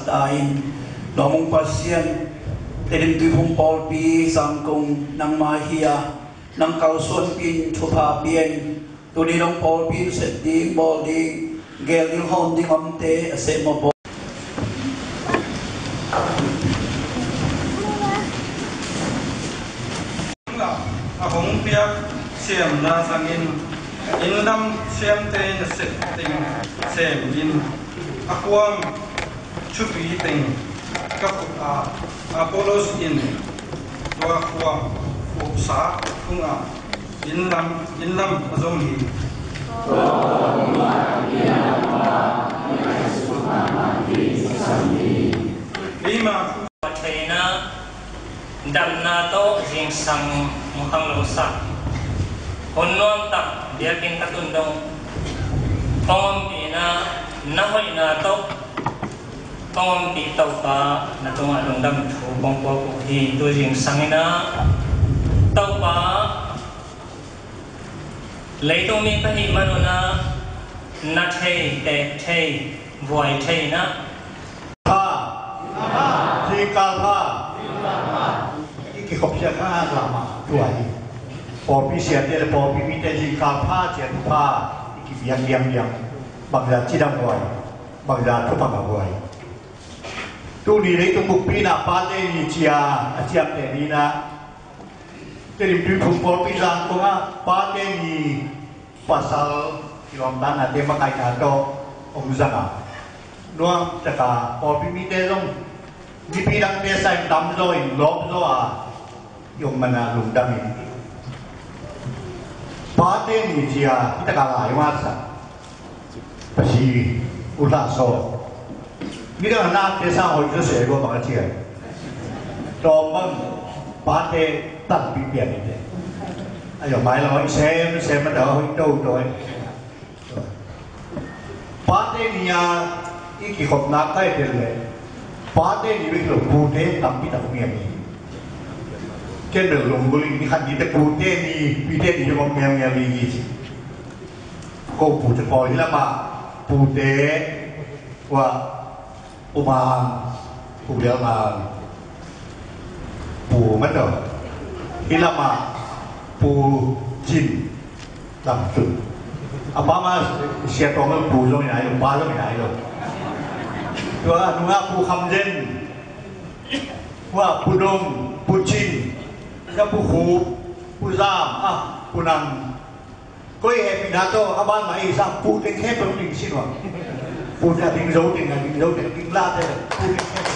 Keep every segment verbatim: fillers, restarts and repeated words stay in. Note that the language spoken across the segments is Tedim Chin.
A in, lawmung Pasian, Tedim Tuiphum Pawlpi Zangkong nangmah hi a, nang kalsuanpih in thupha pia in. Tuni dong pawlpi in sep ding, bawl ding, gel ding, hawm ding omte a seh mawk bawl. A hong piak siamna zangin, inn lam siamte in a sep ding sem in, a kuam thupi teng ka put a, Apollos in tua kuam upsa tungah inn lam, inn lam a zom hi. Keima theihna damna tawh zingsang mukhang lo sak, hun nuamtak biakinn ka tun dong, kong ompihna na hoihna tawh kong ompih Topa na tungah lungdam thu kong puak uh hi. Tu zingsang in ah Topa, leitung mi ka hih manun ah na thei, teek thei, vuai thei in ah pha, zingkal pha, i kikhop siak kha lamah tua hi. Pawlpi siate le pawlpi mite zingkal pha ciat pha i kibiak liamliam, bangzah cidam huai, bangzah thupha ngah huai. Tuni leitung bukpi in ah Pate Ni ci a a ciamteh ni in ah, Tedim Tuiphum Pawlpi Zangkong ah Pate Ni pasal kilawmtatnate makaihna tawh hong zang a, nuamtak a pawlpi mite zong mipi dangte sang in tamzaw in lawpzaw a i om man ah lungdam in. Pate Ni ci a hi tak a lai masa pasi u hlah saw. Midang a nakte sang hoih zaw se lua bang a ci a, tawm bang pate tanpih pian in te. A yawh mai lo i sem sem mah ta hoih to to. Pate Ni a i kikhopna kai tel le, Pate Ni bek lo, pute tampi tak om hi. Ken bel lunggulh in, ni khat ni teh Pute Ni, Pite Ni zong om ngeungeu hi ci. Ko pute pawl hi lamah, pute, ua, Pu Mang, Pu Lial Mang, Pu Mato, hi lamah Pu Cin Lam Cun. A pa mah Sia Tuang Pu zong hi nai lo, pa zong hi nai lo. Tua a nungah Pu Kham Zen, tua Pu Dong, Pu Cin, tua Pu Khup, Pu Zam, a, Pu Nang. Koi hehpihna tawh a ban mah ei sam, pute khempeuh ding sin uh a. Pute a ding zo ding, a ding zo ding, ding late, pute khempeuh.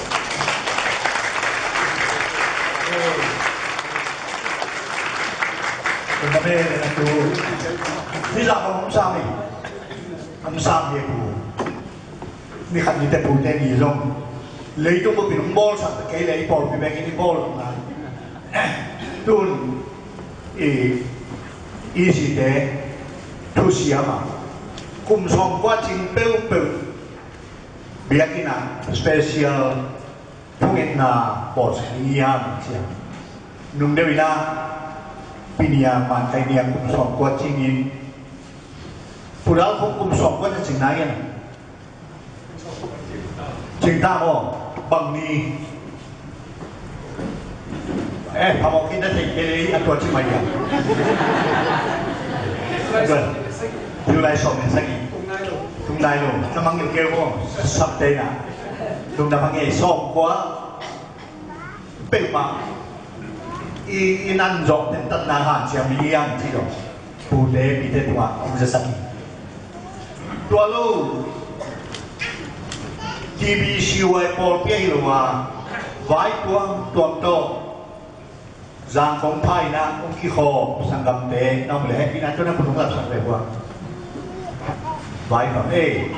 Tua na me na tu. Ni zah bang om sam hi. Om sam hi pu. Ni khat ni teh Pute Ni zong leitung bupin hong bawlsak ta kei leh i pawlpi bekin i bawl ngai. Tun i, i site thusiam a, kum sawmkua cing peuhpeuh biakinn ah special thungetna bawlsak ding hiam ci a, nung deuh in ah Pi Nia, Mankhai Nia kum sawmkua cingin, Pu Dal Khuk kum sawmkua na cing nai hiam? Cing ta maw, bang ni. Eh, phamawh khin na thei kei leh a tua ci mai hiam? Tua, July sawm le sagih. Tung nai lo, na mang keu keu maw, sap tei na. Tung na mang ei sawmkua. Peuhmah i, i nan zawh tentatna hanciam hi hiam cih dong, pute pite tungah hong zasak hi. Tua lo, T B C Y pawlpi ahi lo a, vai tuamtuam tawh Zangkong pha in ah hong kikhawm sanggamte na om leh hehpihna tawh na phun hong lapsak ve uh a. Vai khawm ei.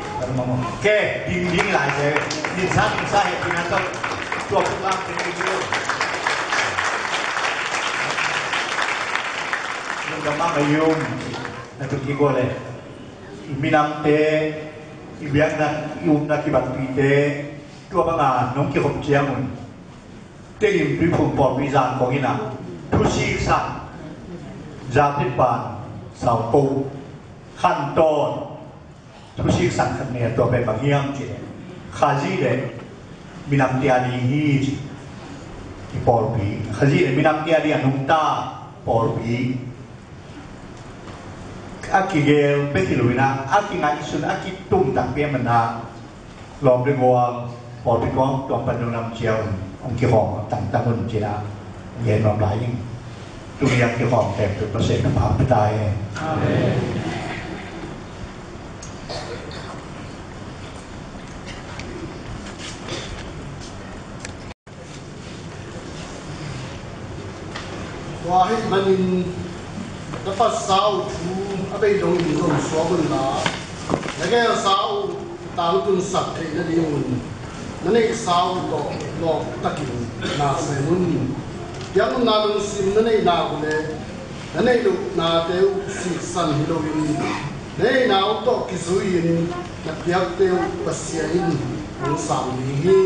Ke, ding ding lai se. Dingsa dingsa hehpihna tawh tua program te ding ding. Lungdam mahmah ing. Na tun kik uh leh i minamte, i biakna, i upna kibatpihte, tua banga nong kikhop ciangun Tedim Tuiphum Pawlpi Zangkong in ah thusiksan, Za Phet Ban Sau Ko, khantawn thusiksan khat nei a, tua pen bang hiam cih leh Khazih le Minam tia ding hi, ci. I pawlpi Khazih le minam tia ding a nungta pawlpi a kigel bek hi lo in ah, a kingaihsun, a kitum takpi a, man ah lawm le gual pawlpi kong tuam pan nunam ciang hong kihawm tangtang un, ci-in ah gen nuam lai ing. Tuni a kihawm khempeuh Pasian in thupha pia ta hen. Amen. Tua ahih manin na patsa uh thu a bei dongin zong suak unla, na geelsa uh tangtunsak theih nadingun na neihsa uh tawh lawptakin na sem un. Biakna lungsim na neih nak uh leh na neih lohnate uh siksan hi loin, na neihna uh tawh kizui-in na piakte uh Pasian in hong sang ding hi.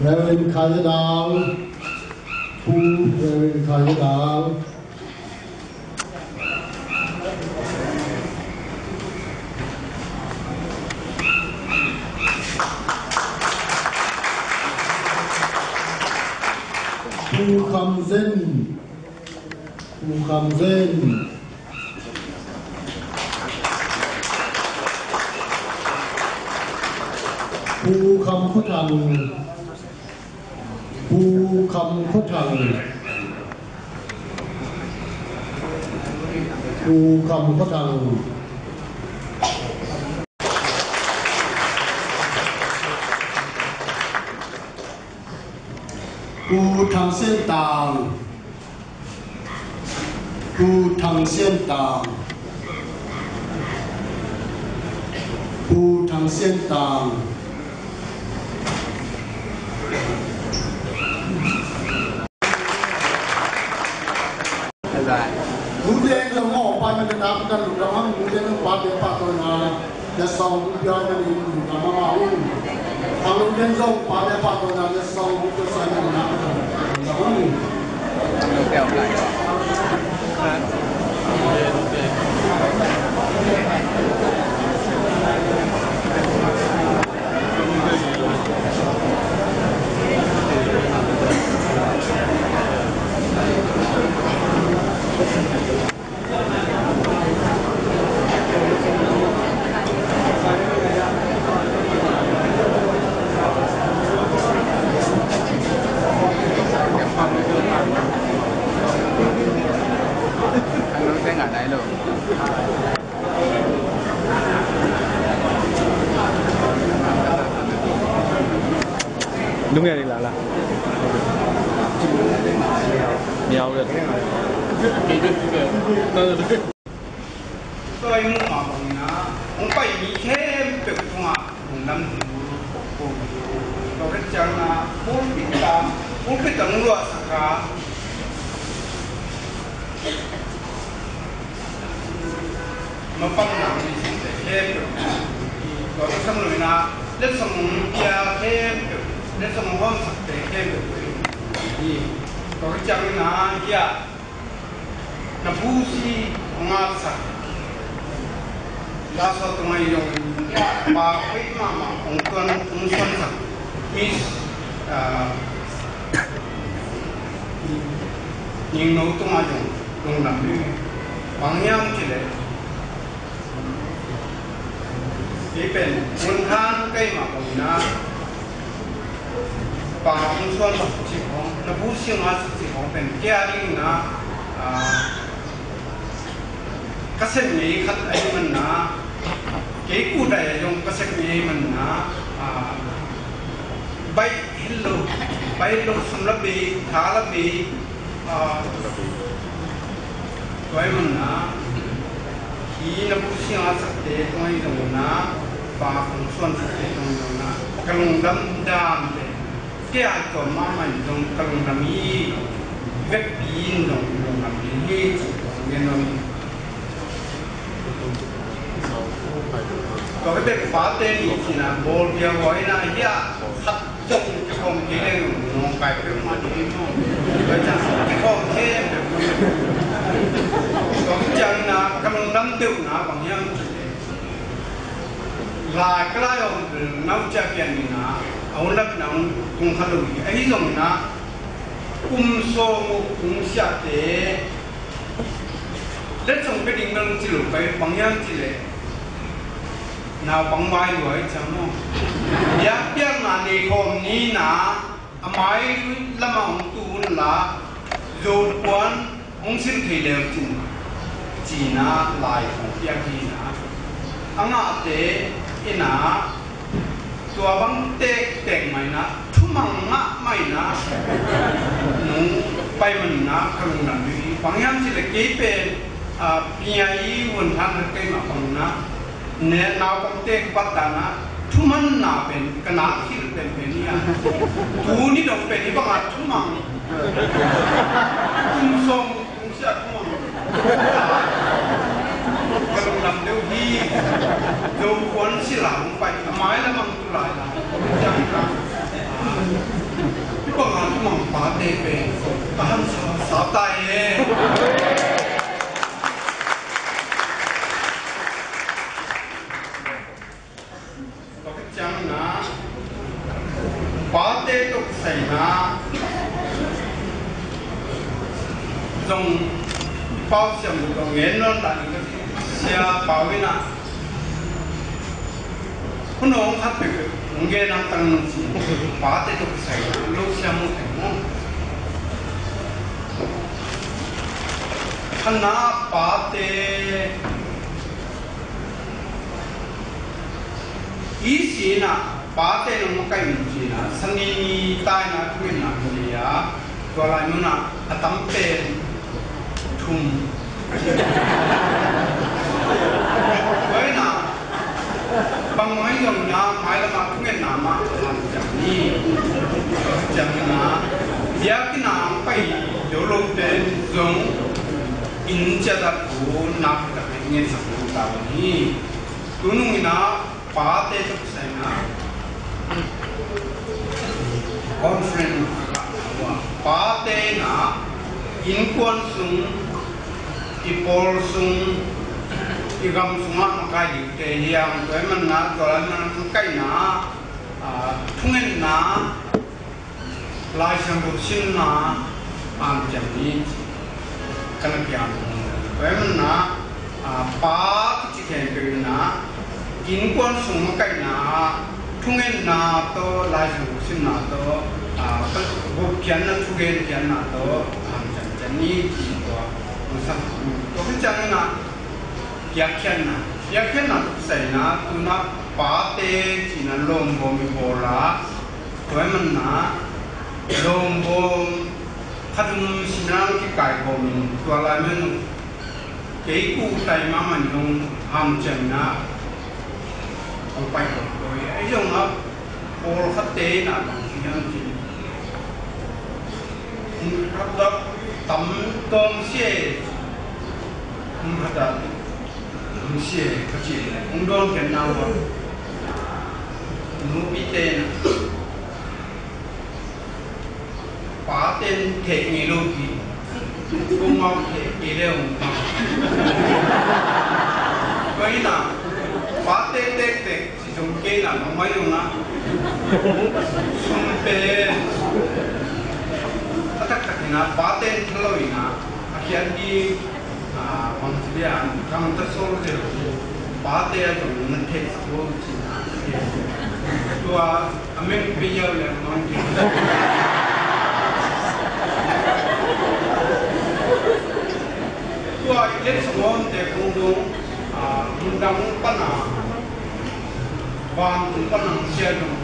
Reverend Khaia Dau, Pu Reverend Khaia Dau. Pu Kham Zen, Pu Kham Zen. Pu Kham Khua Thang, Pu Kham Khua Thang, Pu Kham Khua Thang. Pu Thang Sian Tang, Pu Thang Sian Tang, Pu Thang Sian Tang. Luteng zong aw pai man na tam kan lutang hang, luteng zong pate pah tawn na, na sawng lutang na ni lutang mama un. Hang luteng zong pate pah tawn na, na sawng lutang sai na ni na lutang hang. Đúng rồi, đi là là. Miau rồi. Tua i muh mah bangin ah hong pai mi khempeuh tungah lungdam hi. Tua khit ciangin ah pulpit ah, pulpit ah hong luahsak a, mapanna mi sinte khempeuh, tua ka sam lo in ah letsong hong pia khempeuh, letsong hong hawmsakte khempeuh hi. Tua khit ciangin ah hiah na busi hong ngaksak, Lazarus tungah i zong pa hoih mahmah hong tuan, hong suansak Miss, ah, Ningno tungah zong lungdam hi. Bang hiam cih leh kei pen mun khan kei mah bangin ah pa hong suan sak cih khawng, na busi hong ngaksak cih khawng pen kei a dingin ah, ah, ka sep ngei khat ahih manin ah, kei kut ah zong ka sep ngei ahih manin ah, ah, baih Pai lo, sum la bei, tha la bei, ah, tua ahih manin ah, hih na pu singa sakte tung ahi zongin ah, pa kong suan sakte tung ahi zongin ah, ka lungdam dam te, kei a tua mahmah in zong ka lungdam hi, vekpi in zong lungdam hi, hi ci kong gen nuam hi. Tua ka tek pate ni ci-in ah, bawl bia huai na hi a, khat zong kikhawm kei leng nawngkai peuhmah ding hi maw. Tua ciang kikhawm kei peuhmah. Tua ciangin ah ka lungdam deuhna bang hiam cih leh, lai ka lai om naucia pian in ah, a hun lak in ah hong tung kha lo hi. Ahi zongin ah kum sawm uh kum siate letsong pia ding bel ci lo pai, bang hiam cih leh naupang vai lua hi ciang maw. Biakpiakna nei khawm ni in ah, a mai lamah hong tu un la, Zopuan hong sim thei le uh cin, ci-in ah lai hong piak hi in ah, a ngahte in ah, tua bang tektek mah in ah, thumang mahmah in ah, nong pai man in ah ka lungdam hi. Bang hiam cih leh kei pen, ah, pia i vun han khat kei mah bang in ah, ne naupangte ka bat dan ah, thumanna pen ka nak hilh penpen hi a. Tuni dong pen hih bang a thumang, kum sawm kum sia thumang, ka lungdam deuh hi. Zopuan sila hong pai, a mai lamah hong tu lai la. Hih bang a thumang pate pen ka hamsa sa tai e. Tua khit ciangin ah, pate tawh kisai in ah zong, Pau Siam zong gen nawn ta ding ka ci. Sia Pau in ah, hun hong khat peuhpeuh hong gen nang tang nang ci. Pate tawh kisai in ah lo sia mu teng maw. Khatna, pate i si in ah, pate nong makaih un ci in ah, Sani ni tai-in ah thungetna ka nei a, tua lai mun ah a tam pen thum. Tua in ah, bangmah hi zongin ah, mailam ah thungetna mah a hanciam ni. Hanciam in ah, biakinn ah hong pai zo lote zong inn ciat ah thu nakpi takin ngetsak lo ta uh hi. Tu nung in ah, pate tawh kisai in ah conference, pate in ah innkuan sung, i pawl sung, i gam sungah makai dingte hi hang. Tua ahih manin ah, tua lai manin ah, makaihna, ah, thungetna, Lai Siangtho simna a hanciam ni ci ka na kiam. Tua ahih manin ah, ah, pa kici khempeuh in ah innkuan sung makaihna, thungetna tawh, Lai Siangtho simna tawh, ah, gupkhiatna, thugenkhiatna tawh a hanciam ciat ni ci tua hong sa. Tua khit ciangin ah, biakpiakna, biakpiakna tawh kisai in ah, tu-in ah pate ci-in ah lawmbawm i bawl a, tua ahih manin ah lawmbawm khat um si-in ah kikaih kawmin, tua lai manin kei kuhtai mahmah in zong hanciam in ah hong pai kawikawi. Ahi zongin ah pawlkhatte in ah bang ci hiam cih leh, hong khat ah tam tawm si e, hong khat ah tam si e ka cih leh, hong dawnkhiatna uh ah, nupite in ah, pate in theh ngei lo hi. Kong au theh kei le hong. Tua in ah, pate tektek ci zong kei in ah, bangmah hi zong ah, sum pen a taktak in ah, pate in tha lo in ah, a khiat ding, ah, bang ci dia, gamtat sawl zel, pate a zong na thehsak lo ci in ah. Tua a meng pia le mang. Tua i letsong omte kong dong, ah, mundang pana, vantung pana sia dong,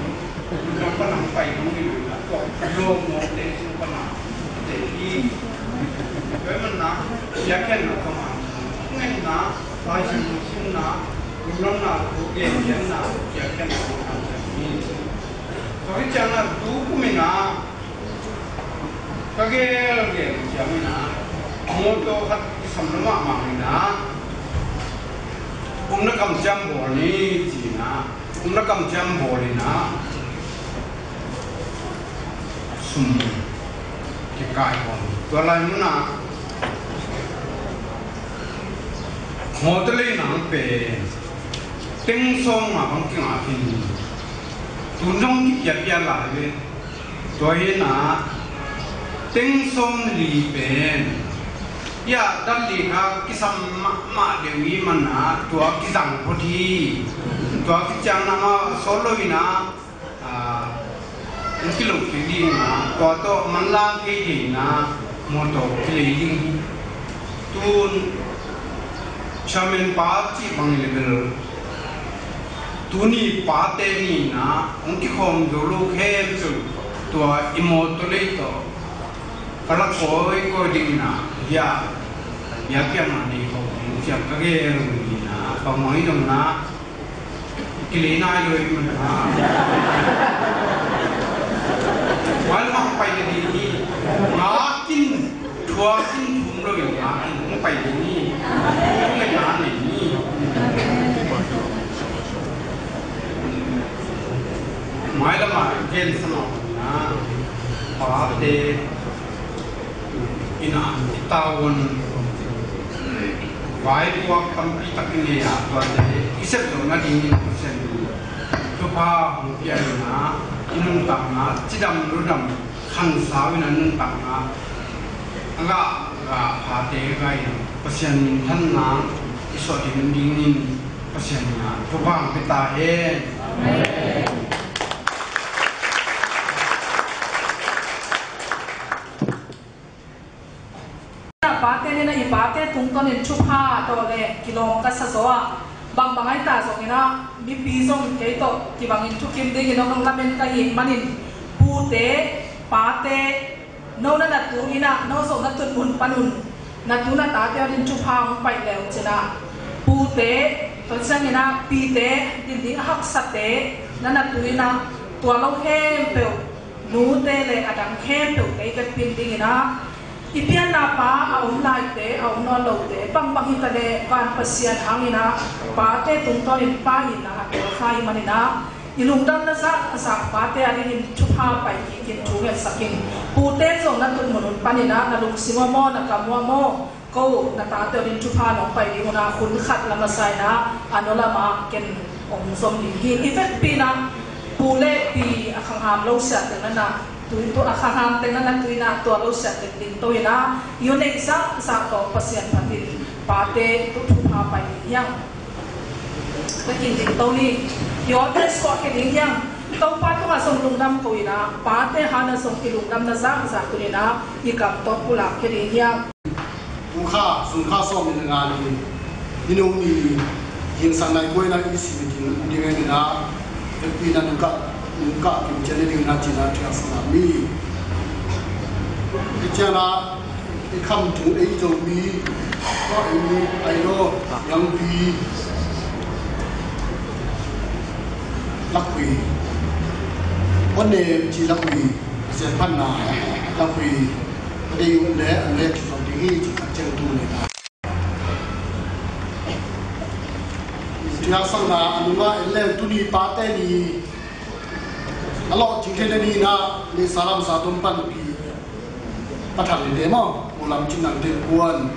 mundang pana pai dong i lo. Lawm mawkte sung pana te hi. Tua hi manna, biakpiakna kamang ngenna, Lai Siangtho simna, lungdamna thu gengenna, biakpiakna kamang hi. Tua hi ciangin tu kum in ah ka gelgel ciangin ah mawtaw khat kisam lua mahmah in ah, umna kamciam bawl ni ci-in ah, umna kamciam bawl in ah, sum kikai khawm. Tua lai munah mawtaw lei nang pen teng sawm nga bang kingak hi. Tun dong kipiapia lai ve. Tua hi in ah teng sawmli pen ya, dan li kha kisam mahmah deuh hi manna, tua kizang phot hi. Tua kiciang na ma solo in ah, ah, in kilong kik ding ah, tua tawh manlang kei ding ah, mawtaw kilei ding hi. Tun chairman pa cih bang hi le bel, tuni pate ni in ah hong kikhawm zo lo khempeuh tua i mawtaw lei tawh ka la kawikawi ding in ah, ya, biakpiakna nei khawm ding ciang ka gel lo hi in ah, bangmah hi zong in ah kilei nai lo hi mah. Mailam ah pai le ding hi. Ngakin, thuakin, thum lo in ngakin hong pai ding hi. Thum le nga nei ni. Mailam ah gen sa mah na, pate in ah, i tavuan vaipuak tampi tak i nei a, tuate i sep zo nadingin Pasian in thupha hong pia in ah, i nuntakna cidam ludam khansau in ah, nuntakna a gah gah phate gah in ah Pasian minthanna i suah ding dingin Pasian in ah thupha hong pia ta hen. Amen. Pate ni in ah, i pate tungtawnin thupha tawh le kilawm ka sa zaw a, bangbang ahi ta zongin ah, mipi zong kei tawh kibangin thukim dingin hong lamen ka hih manin, pute, pate, no na na tu in ah, no zong na tun mun panun na tu na tate adingin thupha hong pai le uh cin ah, pute, tua ciangin ah pite, din ding a haksate na na tu in ah, tua lo khempeuh, nute le a dang khempeuh kei ka pin dingin ah, i pianna pa a om laite, a om nawn lote, bangbang hi ta le van Pasian hangin ah, pate tungtawnin pa in ah a tuakha hi manin ah, i lungdamna zahzah pate adingin thupha pai kikin thu ngetsak in. Pute zong na tun mun un panin ah, na lungsim uh maw, na kam uh maw, ko na tate adingin thupha nong pai ding un ah, hun khat lam a sa in ah, a nolh lam ah ken om zom ding hi. I vekpi in ah, pu le pi a khangham lo siah teng na na tu in, tu a khangham teng na na tu in ah, tua lo siah teng ding to in ah, i uh neih zahzah tawh Pasian phatin pate tu thupha pai ding hiang. Ka kin ding to ni, i awte suah khe ding hiang. Topa tungah zong lungdam ko in ah, pate hangah zong i lungdamna zahzah tuni in ah, i kam tawh pulak khe ding hiang. Pu Kha, sum kha sawm le nga ni, i nung ni, ginsang nai kuai na i si mi ding, ding ni na, vekpi na nung kah, nung kah kim cian ding na ci na thiang sa na mi. I cian na, i kham tung ei Zomi, ko ei mi, ai lo, yang pi, lakui, one ci lakui, sian pan na, lakui, a dei un le, an le ci zong ding hi, ci tak ciang tu le na. Thuak sangna a nungah en leng tuni pate ni a lawh cing thei na ni na, ni salam sa tom panpi Pa Thang ni te maw, Pu Lam Cin Nang te kuan,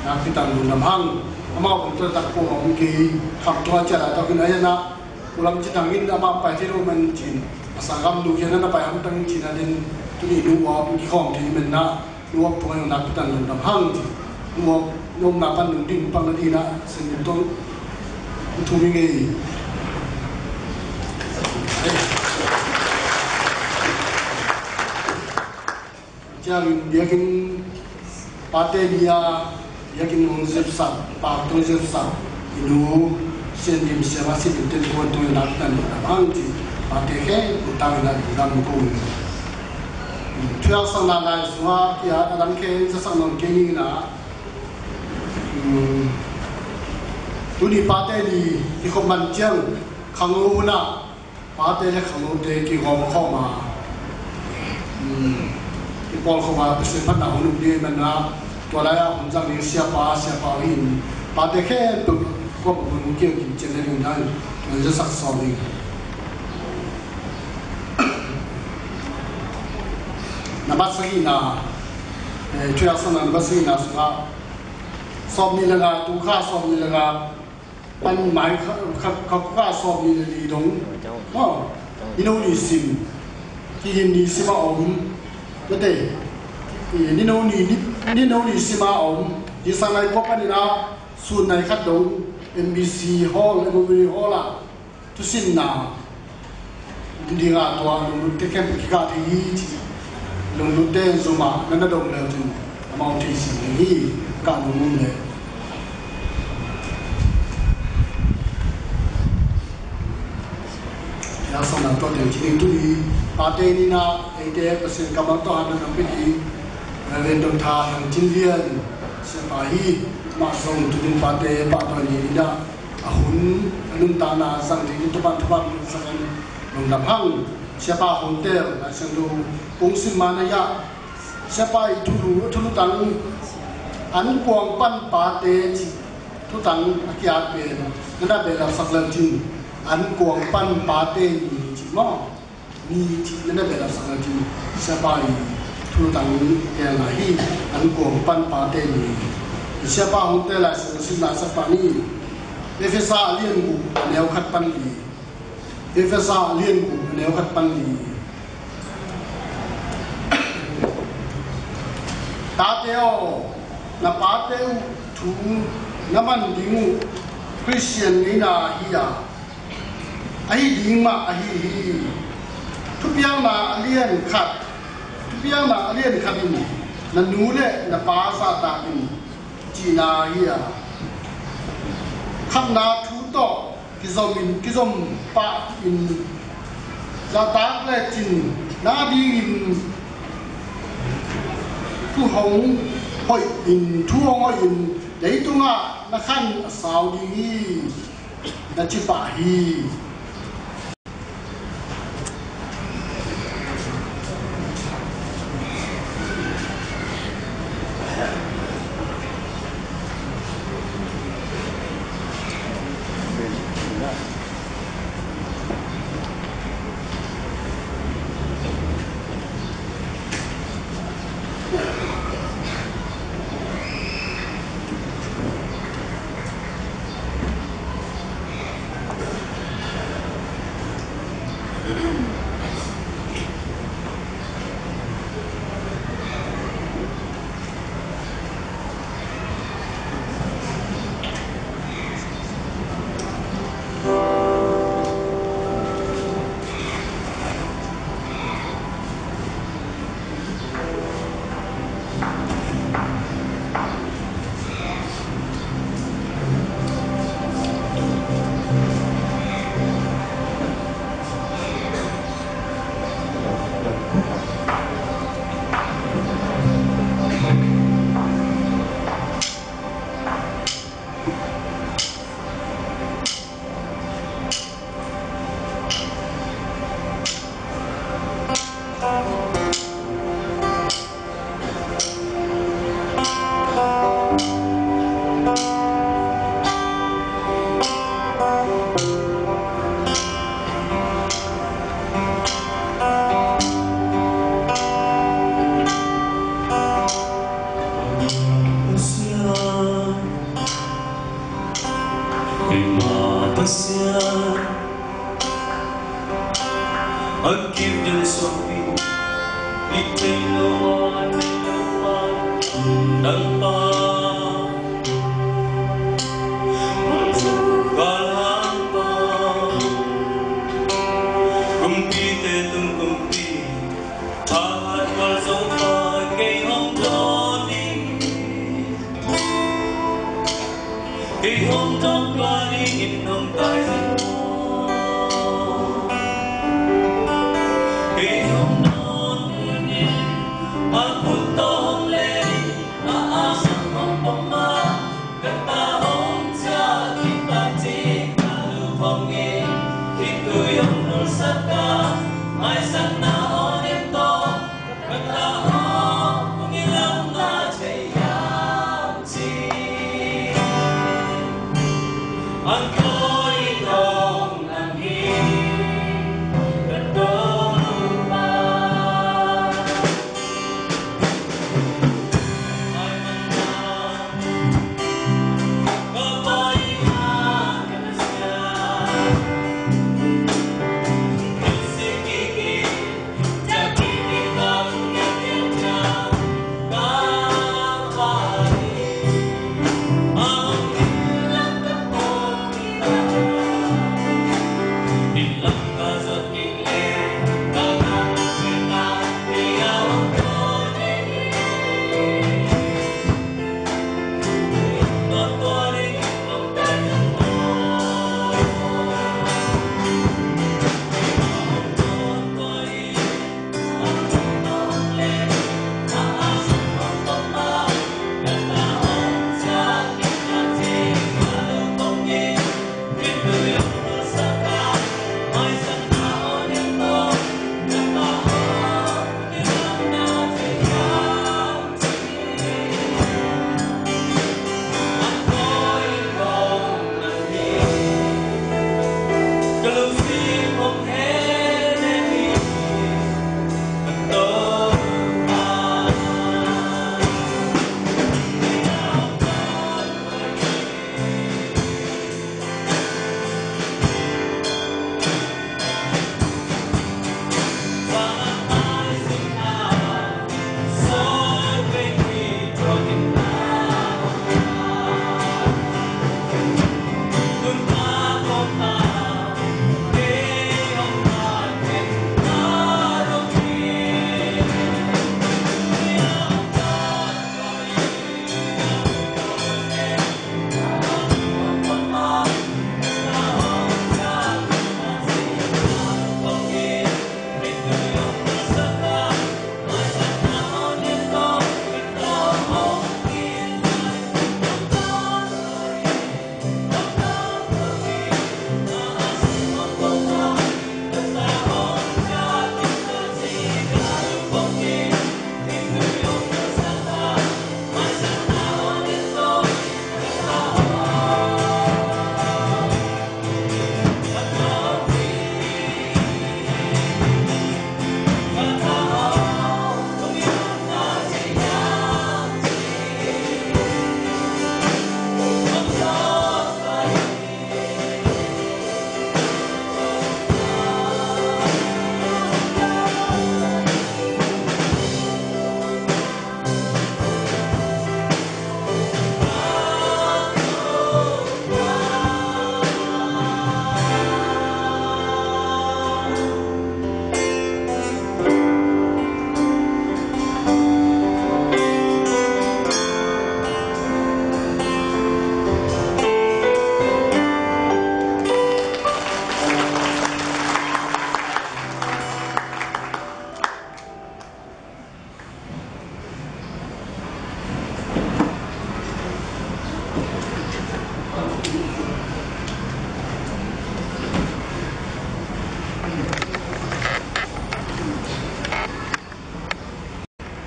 nakpi tak lungdam hang. Amau pun tua tak ko hong kei kham tua cia la tak in a ya na, Pu Lam Cin Nang in amah pai thei lo man cin, a sa gam nu hian na pai ham tang cin a den, tuni nu wa pun ki khawm thei man na, nuak tung a nakpi tak lungdam hang ci. Nuak, nuak na pan lungding pang na dina, sin tong, thu mi ngei. Ciangin biakinn pate ni a, biakinn hong zepsak, pak tung zepsak, i nu, sian dim siam a sin dim ten kuan tung nakpi tak lungdam hang ci. Pate khe, utang ina lungdam ko. Thuhilhsakna lai sungah kia a dang khe zasak nawn kei ning a, um, tuni pate ni i khop man ciang khangno hun ah pate le khangnote kihawm khawm a, um, i pawl khawm a Pasian phatna hun um ding ahih manin ah, tua lai-ah hun zang ding siapa, siapa uh hi in, pate khempeuh kuamah hun kiang kim cian le ding dan, tua zasak sawm ding. Nambat sagihna, eh, thuhilhsakna nambat sagihna sungah sawmnih le nga, tu kha sawmnih le nga pan mai kha, kha, kha, kha sawmnih le li dong. Oh, nino ni sim. Kihin ni sim a om. Mate. Nino ni, ni, nino ni sim a om. Hi sang lai kua panin ah sun nai khat dong M B C Hall, Memory Hall ah thusinna dinga tua lunglutte khempeuh kikah thei hi, ci. Lunglutte zumah na na dong le cin amau thei sin ding hi, kah lunglut le. Thuhilhsakna tua teng ci ding tuni pate ni-in ah eite Pasian kammal tawh hanna dong pih ding Reverend Doctor Thang Cin Lian siapa hi. Mah zong tuni pate pahtawi ni-in ah a hun, a nuntakna zang ding in Topa'n thupha hong pia sak in lungdam hang. Siapa Hun Tel, Lai Siangtho kong sim man a, siapa i thulu, thulutang An Kuang Pan Pate cih thutang a ki-at pen na na behlapsak leu cin, An Kuang Pan Pate Ni cih maw? Ni cih na na behlapsak leu cin, siapa i thulutang pen lai hi, An Kuang Pan Pate Ni. Siapa Hun Tel Lai Siangtho simna sak pah ni. Efesa a lian guk a neu khat pan li. Efesa a lian guk a neu khat pan li. Tate aw, na pate uh thu na man ding uh Khristian ngeina hi a, ahi ding mah ahi hi. Thupiakna a lian khat, thupiakna a lian khat in na nu le na pa zahtak in cihna hi a, khamna thu tawh kizom in, kizom pah in, zahtak le cin nadingin thu hong hoih in, thu hong hoih in, leitungah na khan a sau ding hi, na ci pah hi. Pasian, a kim den suakpi, i theih lo a, i theih lo a, Lalpa, Lalpa, kumpite tung kumpi, thahat kual Topa, kei hong dawn ning. Kei hong tawk tua dingin hong tai zen maw? Kei hong dawn tua dingin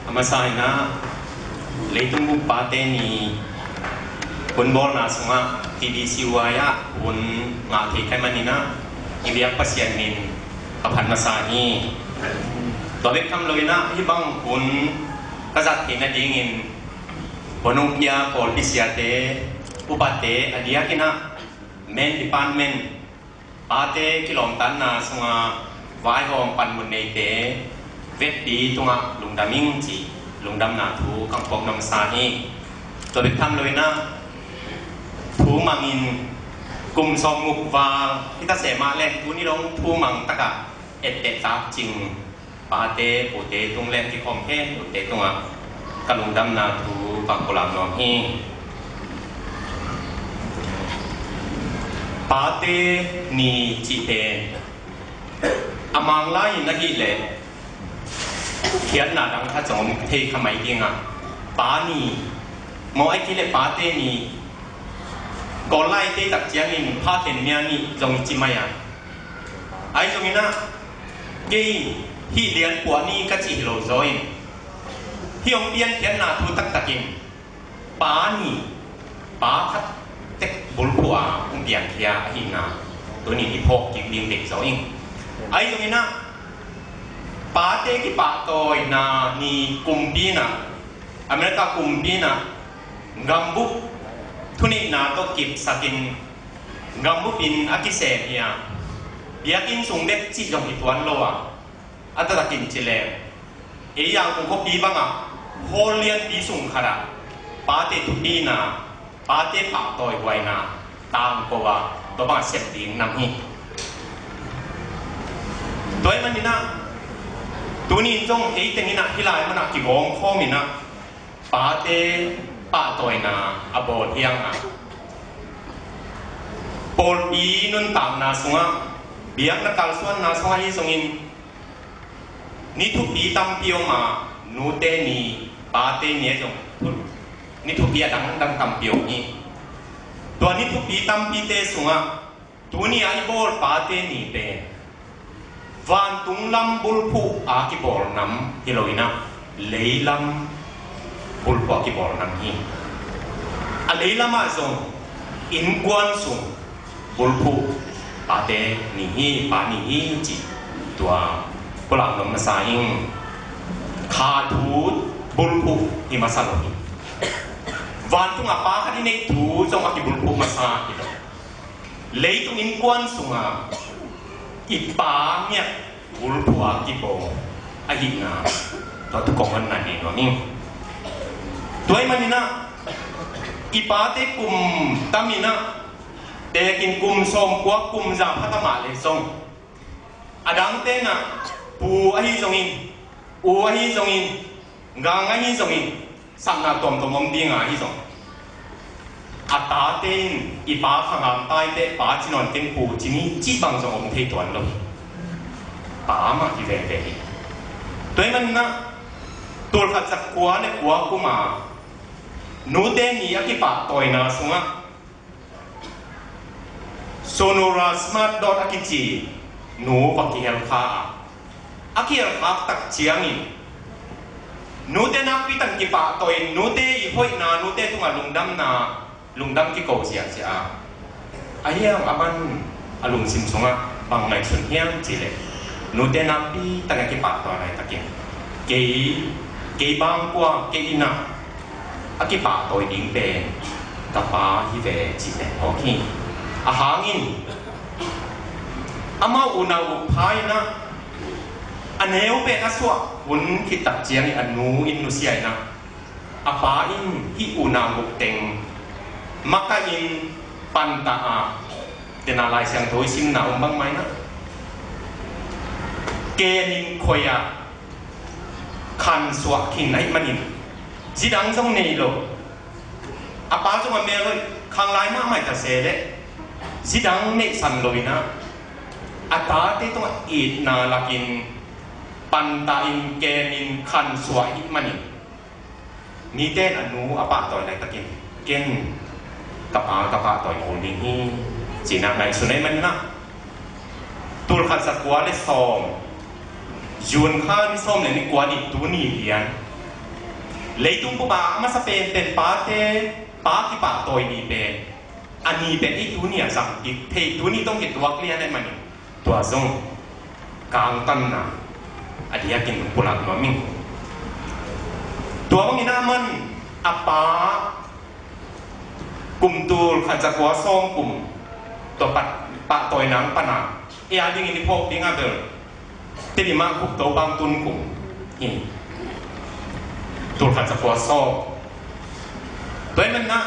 A masa in ah, leitung bup pate ni hun bawlna sungah T B C Y ah hun ngah thei ka hih manin ah, i biak Pasian min ka phat masa hi. Tua bek tham loin ah, hih bang hun ka zat theih nadingin hun hong pia pawlpi siate, upate, a diakin ah men department, pate kilawmtatna sungah vaihawm panmun neite vekpi tungah lungdam ing cih lungdamna thu kong phawk nuam masa hi. Tua bek tham loin ah, thu mangin kum sawmguk val hi ta se mah leh, tuni dong thu mang takah etteh tak cing pate, pute tung le kikhawm khempeuhte tungah ka lungdamna thu kong pulak nuam hi. Pate ni cih pen a Manglai in ahih leh khiatna dang khat zong om thei kha mai ding a, Pa ni maw, ahih kei leh Pate ni, Kawl lai tei tak ciangin pha khen mia nih zong i ci mai a. Ahi zongin ah, kei hih lian puah ni ka cih hi lo zaw in, hih hong piankhiatna thu taktakin pa ni, pa khat tek bulphuh a hong piangkhia ahihna tuni i phawk kik ding deih zaw ing. Ahi zongin ah, pate kipahtawina ni kumpi in ah, America kumpi in ah gambup thuneihna tawh kipsakin gambup in a kisem hi a, biakinn sung bek cih zong hi tuan lo a, a taktakin ci leng ei Yangon khuapi bangah hall lianpi sung khatah pate thupina, pate pahtawihuaina tangko a, tua bangah sep ding nam hi. Tua ahih manin ah, tuni in zong ei teng in ah hih lai munah kigawm khawm in ah pate pahtawina a bawl hi hang a, pawlpi nuntakna sungah, biakna kalsuanna sungah hi zongin, ni thupi tampi om a, nute ni, pate ni a zong thu-, ni thupi a dangdang tampi om hi. Tua ni thupi tampite sungah tuni a i bawl pate ni pen vantung lam bulphuh a kibawl nam hi lo in ah, leilam bulphuh a kibawl nam hi. A leilam ah zong innkuan sung bulphuh pate ni hi, pa ni hi cih tua pulak nuam masa ing. Kha thu bulphuh hi masa lo hi. Vantung a pa khat i neih thu zong a kibulphuh masa hi lo. Leitung innkuan sungah i pa ngiat bulphuh a kibawl ahihna, tua thu kong honna nei nuam ing. Tua ahih manin ah, i pate kum tam in ah, tekin kum sawmkua, kum za pha ta mah leh zong, a dangte in ah pu ahi zongin, u ahi zongin, gang ahi zongin, sakna tuamtuam om ding a ahi zong, a tate in i pa khangam taite pa ci nawn keng pu ci ni cih bang zong om thei tuan lo. Pa mah hi veve hi. Tua ahih manin ah, tul khat za kua le kua kum a nute ni a kipahtawina sungah Sonora Smart Dodd a kici nu va kihel kha a, a kihel khak tak ciangin, nute nakpi takin kipahtawi in, nute i hoihna, nute tungah lungdamna, lungdam kiko ziahziah a, a hiang a man a lungsim sungah bang ngaihsun hiam cih leh, nute nakpi takin a kipahtawi laitakin, kei, kei bang kua, kei in ah a kipahtawi ding pen ka pa hi ve cih pen phawk hi. A hangin amau unau uk pha in ah, a neu pen a suah hun khit tak ciangin a nu in nusia in ah, a pa in hih unau uk teng makaih in pantah a, tena Lai Siangtho i simna om bang mah in ah, ken in khoi ah khansuah khin ahih manin, zidang zong nei lo. A pa zong a mel hoih, khanglai mahmah ta se leh, zidang neihsan lo in ah, a tate tungah itna lakin pantah in, ken in, khansuah ahih manin, nite in a nu a pahtawi laitakin, ken ka pa ka pahtawi kul ding hi, ci-in ah ngaihsun ahih manin ah, tul khat za kua le sawm, June kha ni sawm le ni kua ni, tuni lian, leitung bup a a masa penpen pate pa kipahtawi ni pen, a ni pen i tuni a zang kik thei, tuni tawh kituak lian ahih manin, tua zong kangtanna a diakin pulak nuam ing. Tua bangin a man a pa kum tul khat za kua sawm kum tua pat pahtawina hong pan a, ei a dingin i phawk ding a bel, Tedim ah Khup To Bang Tun kum hi. Tul khat za kua sawm. Tua ahih manin ah,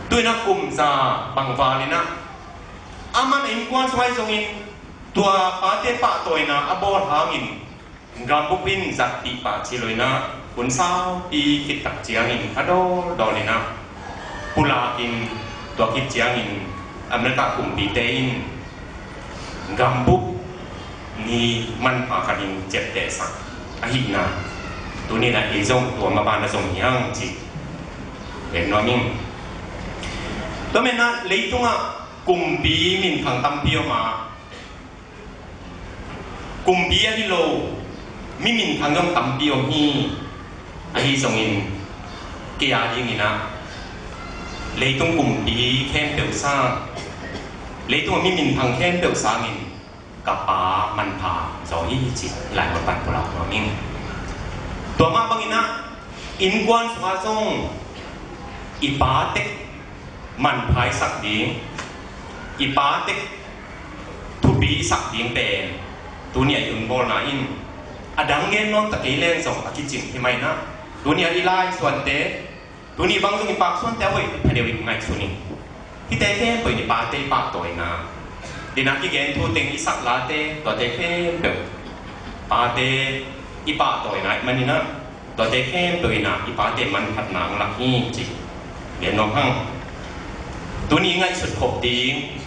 tu-in ah kum za bang val in ah, a man a innkuan sung ahi zongin, tua pate pahtawina a bawl hangin, gambup in zatpih pah ci lo in ah, hun saupi khit tak ciangin a dawldawl in ah, pulakin, tua khit ciangin America kumpite in gambup ni manpha khatin ciaptehsak ahihna, tuni-in ah ei zong tua mah bang a zong hi hang cih gen nuam ing. Tua manin ah leitungah kumpi minthang tampi om a, kumpi ahi lo mi minthang zong tampi om hi. Ahi zongin kei a dingin ah leitung kumpi khempeuh sang, leitungah mi minthang khempeuh sangin ka Pa manpha zaw hi ci, Lai Mual pan pulak nuam ing. Tua mah bangin ah innkuan sungah zong i pa tek manpha i sak ding, i pa tek thupi i sak ding pen tuni a i hun bawlna in a dang gen nawn ta kei leng zong a kicing hi mah in ah, tuni a i lai suante, tuni bang zong i pak suante a hoih pha deuh in ngaihsun ing. Hihte khempeuh in i pate i pahtawina, dena kigen thu teng i sak late, tuate khempeuh pate i pahtawina ahih manin ah, tuate khempeuh in ah i pate manphatna hong lak hi ci gen nuam hang. Tuni i ngaihsut khop ding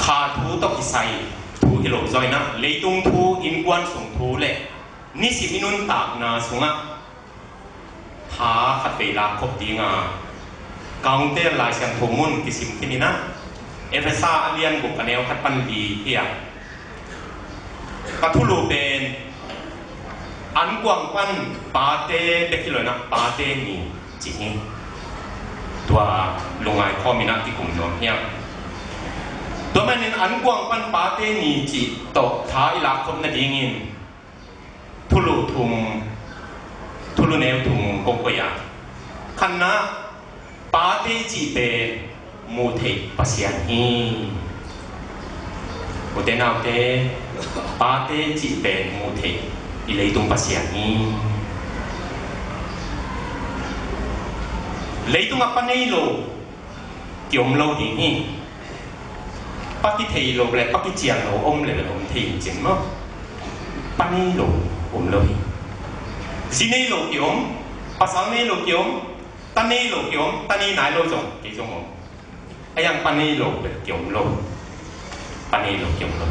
kha thu tawh kisai thu hi lo zaw in ah, leitung thu, innkuan sung thu le nisim i nuntakna sungah tha khat vei lak khop ding a, Counter Lai Siangtho mun kisim khin in ah, Efesa a lian guk a neu khat pan li hi a, ka thulu pen ankuang pan pate bek hi lo in ah, pate ni ci hi. Tua lungngai khawm in ah kikum nuam hi a. Tua manin ankuang pan pate ni cih tawh tha i lak khop nadingin thulu thum, thulu neu thum kong koih a. Khatna, pate cih pen muh theih Pasian hi. Ute naute, pate cih pen muh theih i leitung Pasian hi. Leitungah pa nei lo ki om lo ding hi. Pa kithei lo le pa kician lo om le om thei hi cin maw? Pa nei lo om lo hi. Zi nei lo ki om, pasal nei lo ki om, ta nei lo ki om, ta nei nai lo zong kei zong om. A yang pa nei lo le ki om lo. Pa nei lo ki om lo.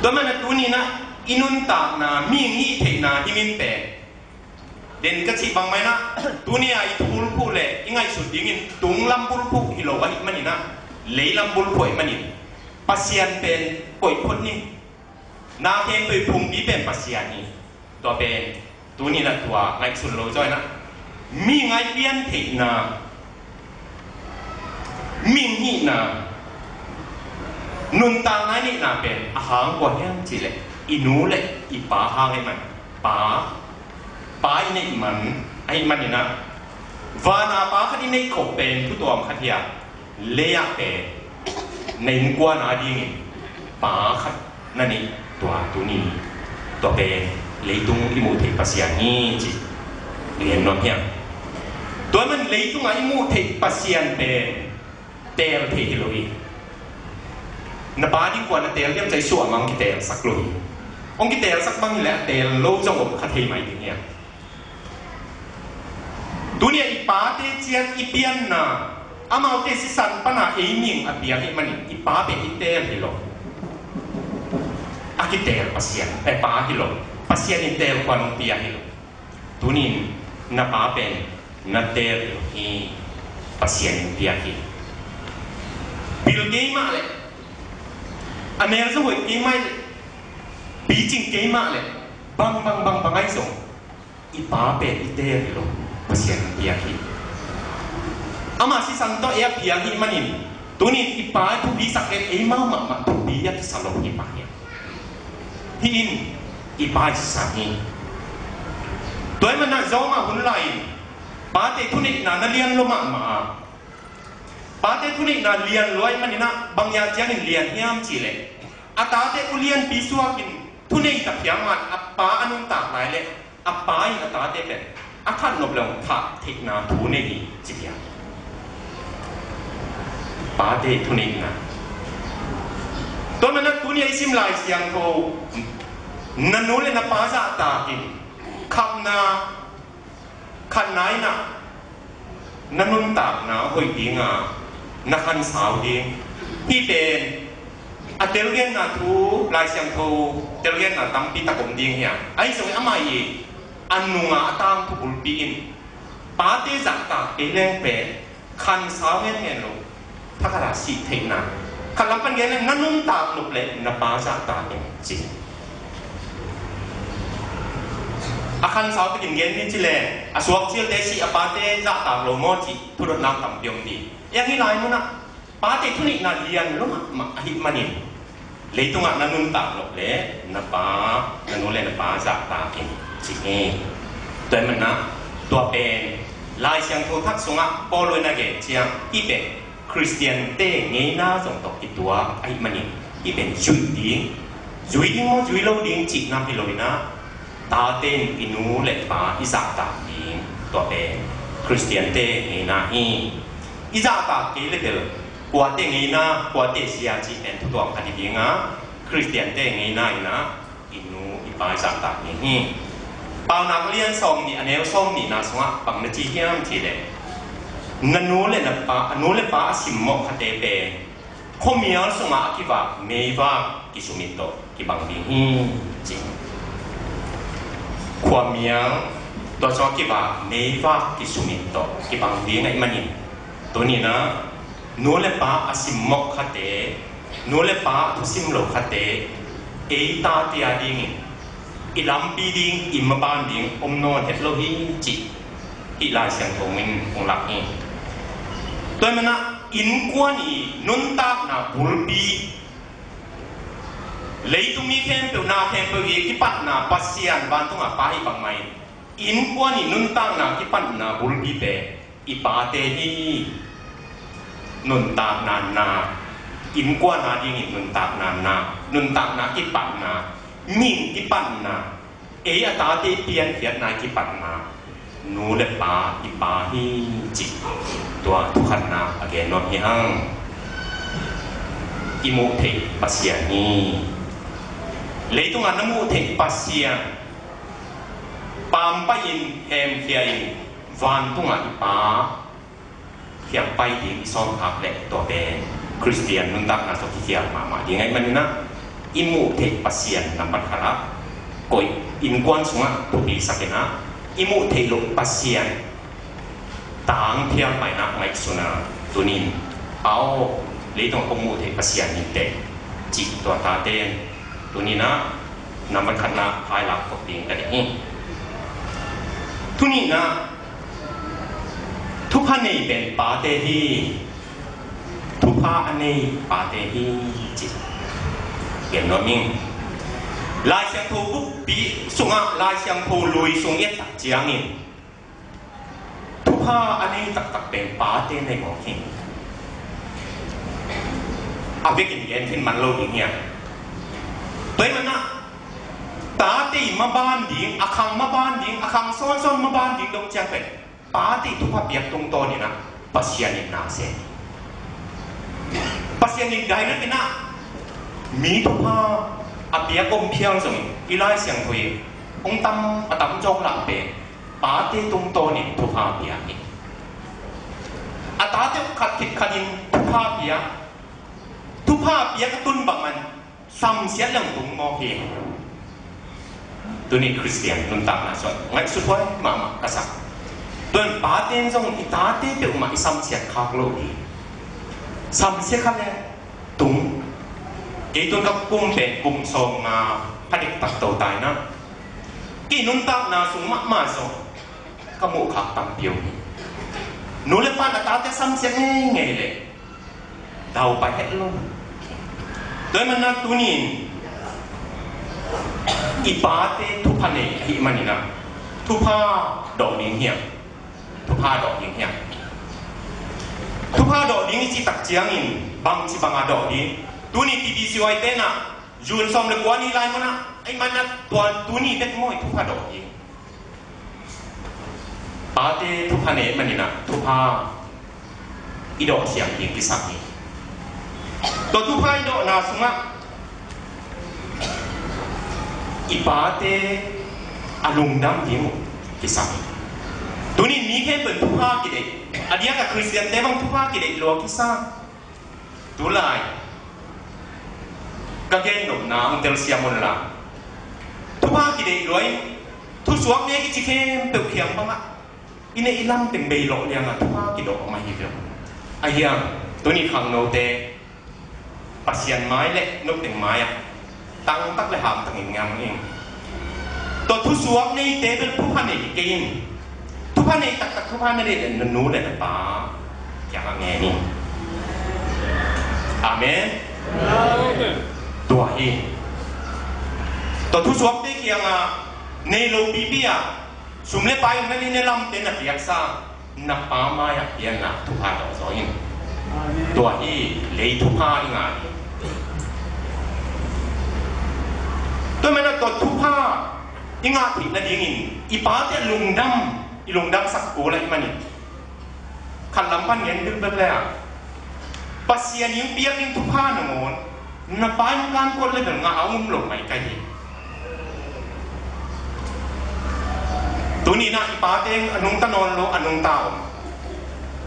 Tua manin ah tuni in ah i nuntakna, mihing hih theihna hih min pen den ka cih bangmah in ah, tuni a i thubulphuh le i ngaihsut dingin tunglam bulphuh hi lo ahih manin ah, leilam bulphuh ahih manin Pasian pen koih phot ni. Na khempeuh i phungpi pen Pasian hi. Tua pen tuni in ah tua ngaihsun lo zaw in ah, mihing a i piantheihna, mihing hihna, nuntakna i neihna pen a hang kua hiam cih leh i nu le i pa hang ahih man, pa, pa i neih man ahih manin ah, van a pa khat i neih khop pen thu tuam khat hi a, lei-ah pen na innkuan a dingin pa khat na neih, tua tuni, tua pen leitung i muh theih Pasian hi ci i gen nuam hi a. Tua manin leitungah i muh theih Pasian pen teel thei hi lo hi. Na pa ding kua na teel hiam ci-a i suah mah hong kiteelsak lo hi. Hong kiteelsak bang hi leh a teel lo zong om kha thei mai ding hi a. Tuni a i pate ciat i pianna, amaute sisan pana ei mihing a piang ahih manin i pa pen i teel hi lo. A kiteel Pasian, eh, pa hi lo. Pasian in teel khuan hong pia hi lo. Tuni in na pa pen na teel hi lo hi. Pasian in pia hi. Pil kei mah leh, a mel zong hoih kei mah leh, picing kei mah leh, bang bang bang bang ahi zong i pa pen i teel hi lo, Pasian in pia hi. Ama sisan tawh ei a piang ahih manin, tuni in i pa i thupi sak pen eimau mahmah thupi a kisa lo hi mah hi. Hih in i pa i sisan hi. Tua ahih manin ah Rom ah hun lai in pate thuneihna na lian lua mahmah a, pate thuneihna lian lua ahih manin ah bang hang ciangin lian hiam cih leh, a tate ulianpi suakin thunei ta phial mah a pa a nuntak lai leh a pa in a tate pen a that nop le hong thah theihna thu nei hi ci hi a. Pate thuneihna. Tua manin ah tuni a i sim Lai Siangtho, na nu le na pa zahtakin khapna, khatna in ah na nuntakna hoih ding a, na khansau ding. Hih pen a telgenna thu, Lai Siangtho telgenna tampi tak om ding hi a. Ahi zongin amah i a nunga a tangthu bulpi in pate zahtak kei leng pen Khansau ngen ngen lo. Thakhat a sih theihna. Khat lam pan gen leh na nuntak nop leh na pa zahtak in ci. A khansau takin gen ni ci leh a suak cilte sih a pate zahtak lo maw cih thudotna tampi om ding. Hih lai munah pate thuneihna lian lo mahmah ahih manin leitungah na nuntak nop leh na pa, na nu leh na pa zahtak in ci hi. Tua ahih manin ah tua pen Lai Siangtho Thak sungah Paul in a gen ciang hih pen Khristiante ngeina zong tawh kituak ahih manin hih pen zuih ding, zuih ding maw zuih lo ding cih nam hi lo in ah, tate in i nu leh pa i zahtak ding, tua pen Khristiante ngeina hi. I zahtak kei leh bel kuate ngeina, kuate zia cih pen thu tuam khat hi ding a, Khristiante ngeina in ah i nu i pa i zahtak ding hi. Paunak lian sawmnih a neu sawmnihna sungah bang na ci hiam cih leh, na nu leh na pa, a nu leh pa a simmawh khate pen khuamial sungah a kivak meivak kisumit tawh kibang ding hi ci. Khuamial, tua sungah kivak meivak kisumit tawh kibang ding ahih manin, tuni in ah nu leh pa a simmawh khate, nu leh pa a thusim lo khate, ei tate a dingin i lampi ding, i maban ding om nawn het lo hi cih hih Lai Siangtho in hong lak hi. Tua ahih manin ah innkuan i nuntakna bulpi, leitung mi khempeuh, na khempeuh i kipatna Pasian vantung a Pa hi bangmah in, innkuan i nuntakna kipatna bulpi pen i pate hi. Nuntakna na, innkuan a dingin nuntakna na, nuntakna kipatna, mihing kipatna, ei a tate piankhiatna kipatna nu leh pa i pa hi cih tua thukhatna a gen nuam hi hang. I muh theih Pasian hi. Leitungah na muh theih Pasian, pampaih in, hemkhia in, vantungah i Pa kiang pai ding i sawmkhak leh tua pen Khristian nuntakna tawh kikhial mahmah ding ahih manin ah, i muh theih Pasian nambat khat ah koih, innkuan sungah thupi sak in ah, i muh theih loh Pasian tangthial maina ngaihsun a, tuni in, aw, leitungah kong muh theih Pasian hi teh cih tua tate in tuni in ah nambat khatna khailak khop ding ka deih hi. Tuni in ah thupha nei pen pate hi. Thupha a nei pate hi ci. Gen nuam ing. Lai Siangtho bukpi sungah, Lai Siangtho lui sung i et tak ciangin thupha a nei taktak pen pate nei mawk hi. A biakin gen khin man lo ding hi a. Tua ahih manin ah tate i maban ding, a khang maban ding, a khang sawnsawn maban ding dong ciang pen pate thupha piak tungtawn in ah Pasian in na sem. Pasian in direct in ah mi thupha a piak om phial zong i Lai Siangtho in hong tam, a tam zawk lah pen pate tungtawn in thupha piak hi. A tate khat khit khat in thupha piak, thupha piak a tun bangmah in samsiat leng tung mawk hi. Tuni Khristian nuntakna sung ngaihsut huai mahmah ka sa. Tua in pate in zong i tate peuhmah i samsiat khak lo hi. Samsiat kha leh tung. Kei tun ka kum pen kum sawmnga pha diktak to ta in ah, kei nuntakna sung mahmah zong ka muh khak tampi om hi. Nu leh pa in a tate samsiat ngeingei leh dau pai het lo. Tua ahih manin ah tuni in i pate thupha nei ahih manin ah thupha dawh ding hiam? Thupha dawh ding hiam? Thupha dawh ding i cih tak ciangin bangci banga dawh ding? Tuni P T C Y te in ah June sawm leh kua ni lai mun ah, ahih manin ah tua tuni bek maw i thupha dawh ding? Pate thupha nei manin ah thupha i dawh siam ding kisam hi. Tua thupha i dawhna sungah i pate a lungdam ding uh kisam hi. Tuni mi khempeuh in thupha kideih, a diak a Khristiante bang thupha kideih lua kisam. Tulai ka gen nopna hong telsiam un la, thupha kideih lua in thusuak nek i ci khempeuh kiang bangah i neih i lam teng bei lawh liangah thupha kidawh mah hi ve. Ahi hang, tuni khangnote Pasian mai le nuteng mai-ah tangtak le hamtangin ngam ing. Tua thusuak neite bel thupha nei kei in. Thupha nei taktak, thupha na neih le na nu le na pa kiangah ngen ing. Amen. Tua hi. Tua thusuakte kiangah nei lo pipi-ah sum le pai na neih na lamte na piaksa na pa mai-ah pianna thupha tawh zaw in. Tua hi lei thupha i ngah hi. Tua manin tua thupha i ngah theih nadingin i pate lungdam, i lungdamsak kul ahih manin khat lam pan gen bilbel le ah Pasian in piak ding thupha nangawn na pa in kan kuat le bel ngah a um lo mai ka hi. Tuni-in ah i pate a nungta nawn lo, a nungta om.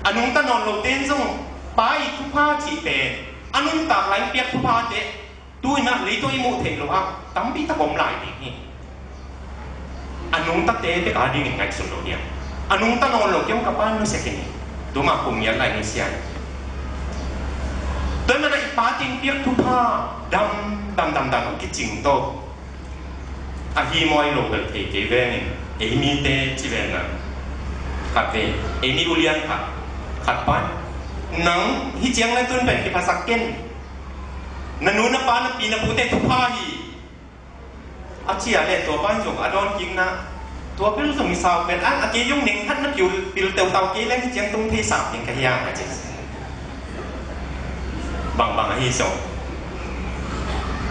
A nungta nawn lote in zong pa i thupha cih pen a nuntak lai in piak thuphate tu-in ah leitung i muh theih loh ah tampi tak om lai ding hi. A nungtate bek a dingin ngaihsun lo hiam? A nungta nawn lo kei hong ka pa in nusia kei ni. Tuma kum ngiat lai nusia hi. Tua ahih manin ah i pate in piak thupha dam dam dam dam kicing tawh ahi maw, ahi lo bel thei kei veng in, ei mite ci veng a, khat ve, ei mi ulian khat, khat pan nang hih ciang na tun pen kiphasak ken. Na nu na pa na pi na pute thupha hi. A ci a le tua pan zong a dawnkikna tua bil zong i sau pen an a kei zong neng khat na pil, pil teutau kei leng hih ciang tung thei sam ding ka hi a, a ci. Bangbang ahi zong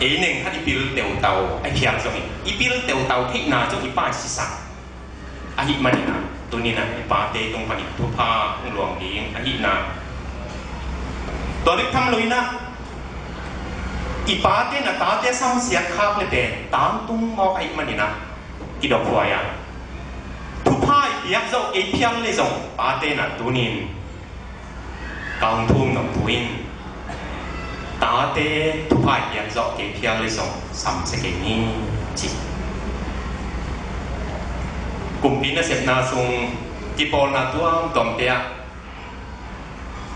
ei neng khat i pil teutau a phial zong i pil teutau theihna zong i pa i sisan. Ahih manin ah tuni-in ah i pate tung panin thupha hong luang ding ahihna. Tua bek tham loin ah i pate in a tate samsiat khak le pen tangtung mawk ahih manin ah kidophuai a, thupha i piak zawh kei phial le zong pate in ah tuni-in ka hong thum nop thu in, tate thupha i piak zawh kei phial le zong samsia kei ni ci. Kumpi nasepna sung kipawlna tuamtuamte ah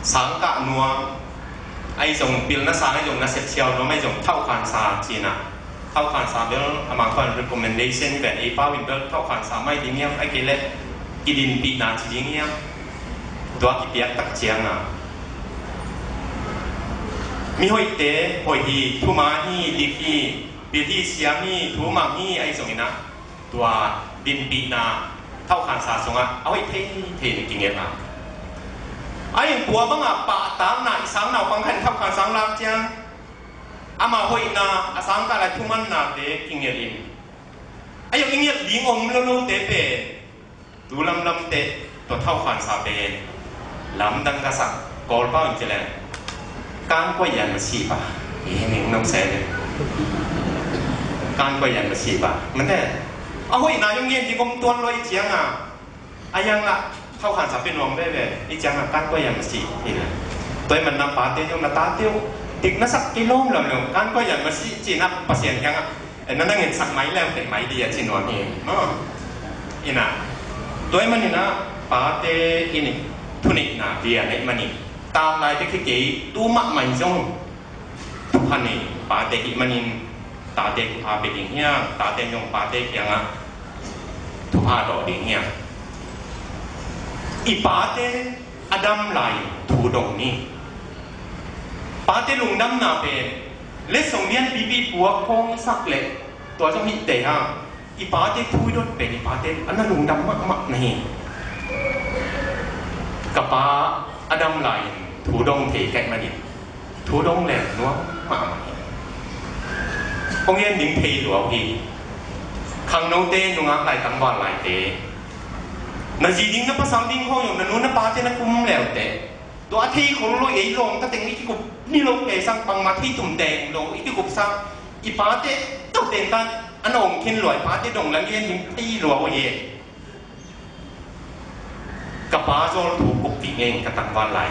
sangkah nuam ahi zong, pilna sang ahi zong, nasep siau nuam ahi zong, thauhkhansa ci-in ah, thauhkhansa bel a mangkhuan recommendation hi ven, ei pau in bel thauhkhansa mai ding hiam, ahih kei leh kidinpihna ci ding hiam? Tua kipiak tak ciangin mi hoihte hoih hi, thuman hi, dik hi, pil hi, siam hi, thumang hi, ahi zongin ah tua dinpihna thauhkhansa sungah a hoih theithei in kigelh a, ahi zong tua bangah pahtakna i sang naupang khat in thauhkhansa hong lak ciang ama hoihna, a sangkah lai thumannate kigelh in, ahi zong i gelh ding om lolote pen tu lamlamteh tua thauhkhansa pen lamdang ka sak, Kawlpau in ci leng kan kuai yan masih ba. Ih, ning nong se le kan kuai yan masih ba. Mante a hoihna zong gen ding om tuan lo i ciangin a, a yang lah thauhkhansa pen nuam veve i ciangin a kan kuai yan masih hi le. Tua ahih manin a pate zong na tate uh dik na sak kei lawm lam lo, kan kuai yan masih ci-in a Pasian kiangah e, na na ngetsak mai leu teh mai ding a ci nuam hi maw. Ina, tua ahih manin a pate in thuneihna bia neih manin, tanglai bek hi kei, tu mahmah in zong thupha nei pate hih manin tate thupha pia ding hiam, tate zong pate kiangah thupha dawh ding hiam? I pate a dam lai thu dong ni. Pate lungdamna pen letsong lianpipi puak khawng sak leh tua zong hih teh hang, i pate thu i dot pen i pate a na lungdam mahmah na hi. Ka pa a dam lai-in thu dong thei ka hih manin thu dong leng nuam mahmah hi. Hong gen ding thei lua uh hi. Khangnote, nungak lai, tangval laite, na zi ding na pasal ding khawng zong na nu na pate na kum leu teh, tua a thei khol lo, ei lawm ka teng i kikup ni lo, ei sang bangmah thei tum teng lo i kikup sang, i pate tau teng tan a na om khin lua, i pate dong lam i en ding thei lua uh hi. Ka pa zawl thu kuppih ngei ka tangval lai.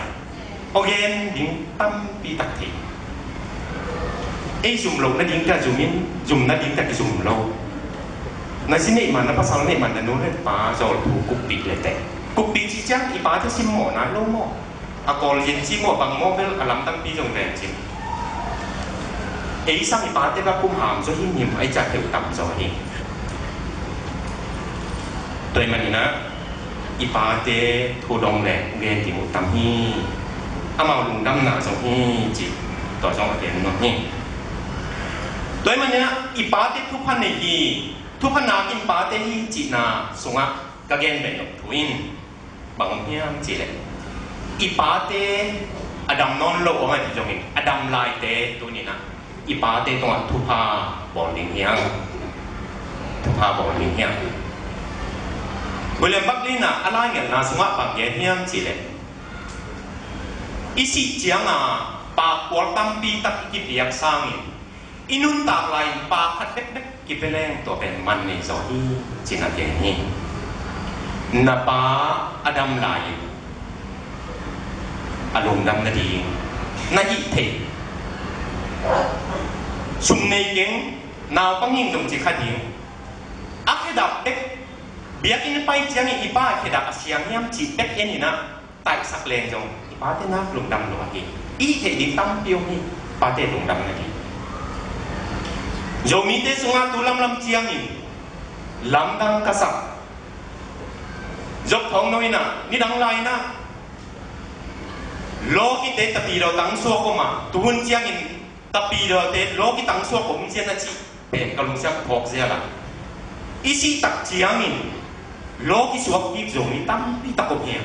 Hong gen ding tampi tak thei. Ei zum loh nading ka zum in, zum nading ka kizum lo. Na zi neih man, na pasal neih man, na nu le pa zawl thu kuppih le teh. Kuppih cih ciang i pate simmawh nai lo maw? A kawl yin ci maw, bang maw bel a lamdangpi zong ven cin. Ei sang i pate bel kum ham zaw hi nim, ai ciah theu tam zaw hi. Tua ahih manin ah i pate thu dong le gen ding uh tam hi. Amau lungdamna zong hi ci, tua zong a gen nuam hi. Tua ahih manin ah i pate thupha nei hi, thupha nakin pate hi cihna sungah ka gen beh nop thu in bang om hiam cih leh, i pate a dam nawn lo om ahi zongin a dam laite tuni-in ah i pate tungah thupha bawl ding hiam? Thupha bawl ding hiam? William Barclay in ah a laingeina sungah bang gen hiam cih leh, i sih ciangin pakkual tampi tak i kipiak sangin i nuntak lai-in pa khat bekbek kipia leng tua pen man nei zaw hi, ci-in a gen hi. Na pa a dam lai-in a lungdam nading na hih theih, sum nei keng, naupang hing zong ci kha ding, a khedap bek, biakinn pai ciangin i pa khedap a siang hiam cih bek en in ah taihsak leng zong i pate nak lungdam lua hi. I theih ding tampi om hi, pate lungdam nading. Zomite sungah tu lamlam ciangin lamdang ka sak. Job Thawng No in ah nidang lai-in ah lawkite tapidaw tangsuak om a, tuhun ciangin tapidaw te lawki tangsuak om zian a cih pen ka lungsiam phawk zial a. I sih tak ciangin lawki suak kik zo mi tampi tak om hi.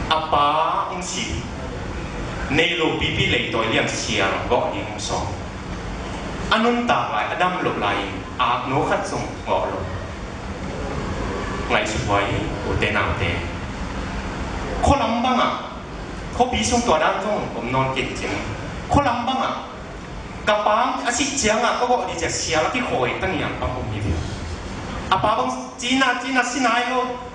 A pa hong si, nei lo pipi leitawi lian sial gawh ding hong sawm. A nuntak lai, a dam loh lai-in akno khat zong gawh lo. Ngaihsut huai hi, ute naute. Khualam bangah, khuapi sung tua dan zong om nawn kei cin. Khualam bangah ka pa a sih ciangah ka gawh ding ciah sial a kikhawi ta niang bang om hi ve. A pa bang cina, cina si nai lo.